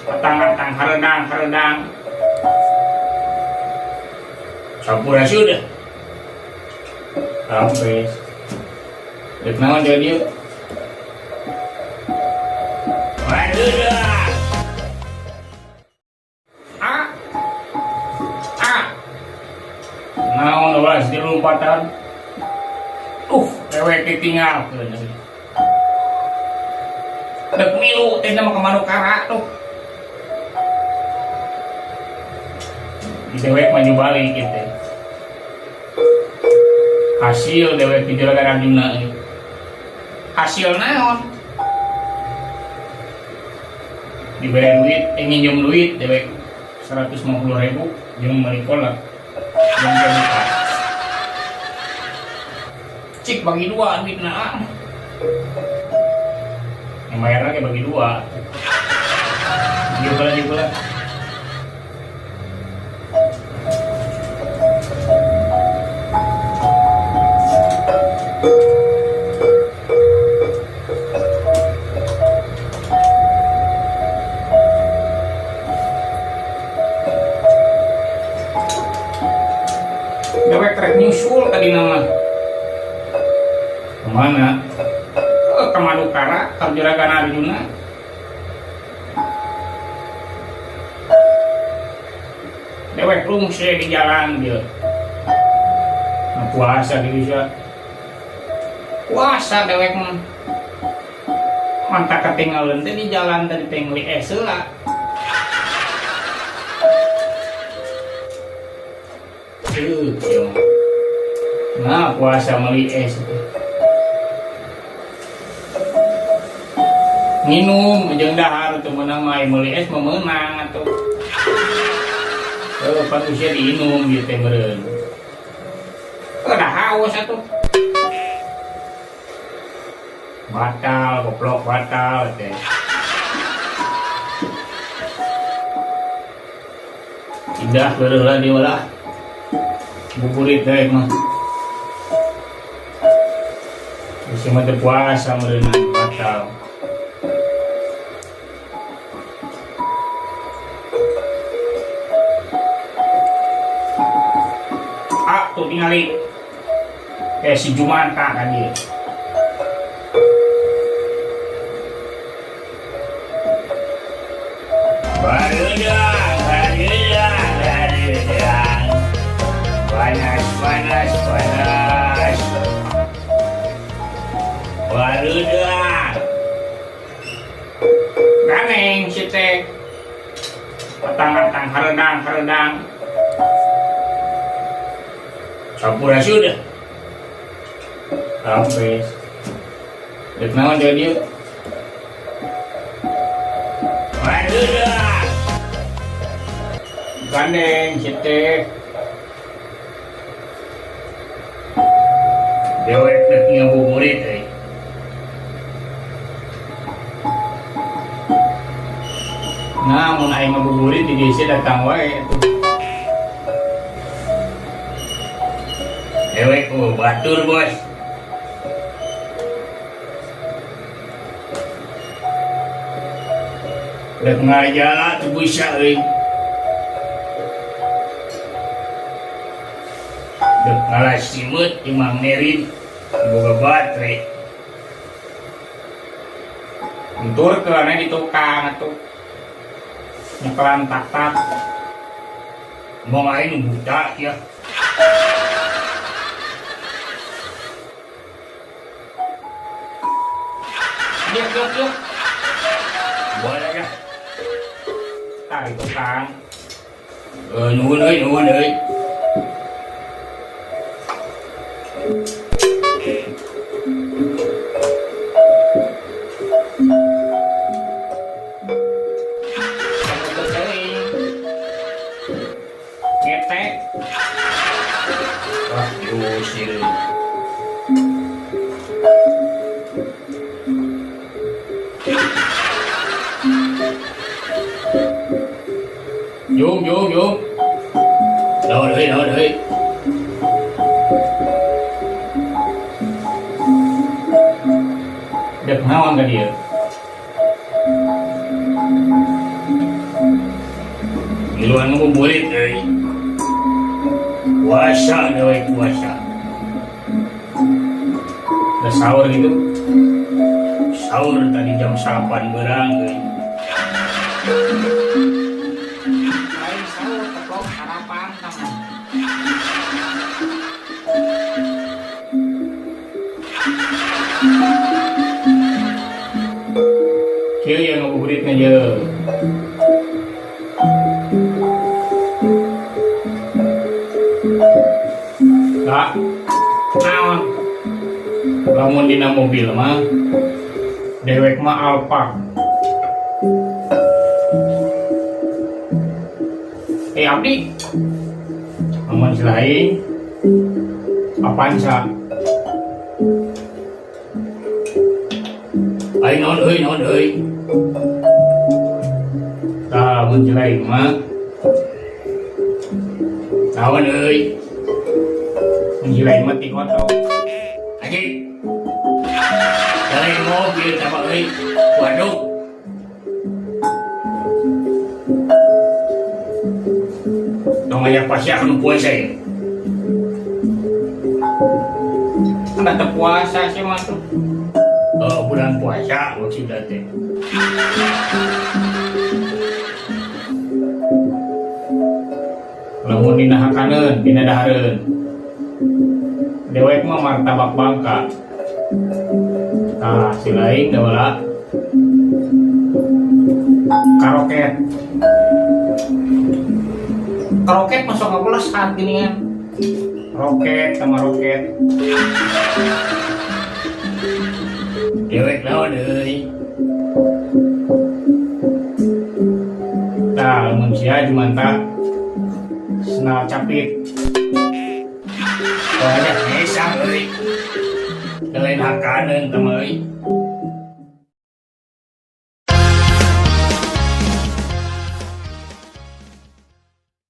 Atang-atang hareudang hareudang. Sampurasun deh. Rampes. Dek naon jadi dieu? Waduh. Ah. Ah. Naon ulah di lompatan. Dewek ditinggalkeun. Dek milu teh mah ka Madukara tuh. Di dewek maju balik gitu. Hasil dewek di Juragan Arjuna ini. Hasil naon? Diberi duit, nginjem duit dewek 150.000 jeung meuli kolak. Jeung buka. Cik bagi dua duitna. Ah. Yang bayar lagi bagi dua. Juga juga. Dewek rek nyusul tadi nama. Kemana? Ke Madukara, ke Juragan Arjuna. Dewek rungse di jalan dia. Nah, puasa gitu sih. Puasa dewek mah. Mantap ketinggalan teh di jalan tadi teh meuli es heula. Ieu mah. Nah, puasa meuli es itu. Minum jeung dahar teu meunang mah meuli es mah meunang atuh. Pan usia diinum ieu teh meureun. Dah haus atuh. Batal, goblok batal teh. Indah beureum lah dia lah. Buburit teh mah. Bisa mah teu puasa meureun batal. Ah, tuh tingali. Si Jumanta kan dia. Bareudang, bareudang, bareudang. Panas, panas, panas. Bareudang. Ganeng si teh. Petang-petang hareudang, hareudang. Sampurasun deh. Rampes. Dek naon jadi dieu? Bareudang. Gandeng si teh. Dewek dek ngabuburit euy. Nah, mun aing ngabuburit di desa datang wae atuh. Dewek oh batur bos. Dek ngajala tuh bisa euy. Dek ngalah simeut jeung Mang Nerin boga baterai. Enturkeun di tukang atuh. Nyekelan tak-tak. Mau aing nu buta ya. Yuk, yuk, yuk. Boleh ya. Tarik tukang. Nuhun euy, nuhun euy. Ngetek. Wah, diusir. Jung, jung, jung. Naon euy, naon euy. Dek naon ka dieu? Miluan ngabuburit euy. Puasa dewek puasa. Udah sahur gitu. Sahur tadi jam 8 berang euy. Lain sahur teplok sarapan kamu. Kieu ya ngabuburitna ye. Kak, Naon? Lamun dina mobil mah dewek mah Alphard. Eh, abdi. Lamun selain Avanza. Aing naon euy, naon euy. Tah, mun lain mah naon euy. Mun lain mah ti kotok. Haji. Lain mobil sama euy. Waduh. Tong aya pasti akan puasa ya. Kan teu puasa sih mah tuh. Oh, bulan puasa maksudnya teh. Lamun dina hakaneun, dina dahareun. Dewek mah martabak bangka. Tah, si lain da bala karoket. Kroket masuk ngabelesat gini kan. Roket sama roket. Dewek naon euy. Tah, lamun sia jumanta sendal capit. Pokoknya hesang euy. Lain hakaneun tah mah euy.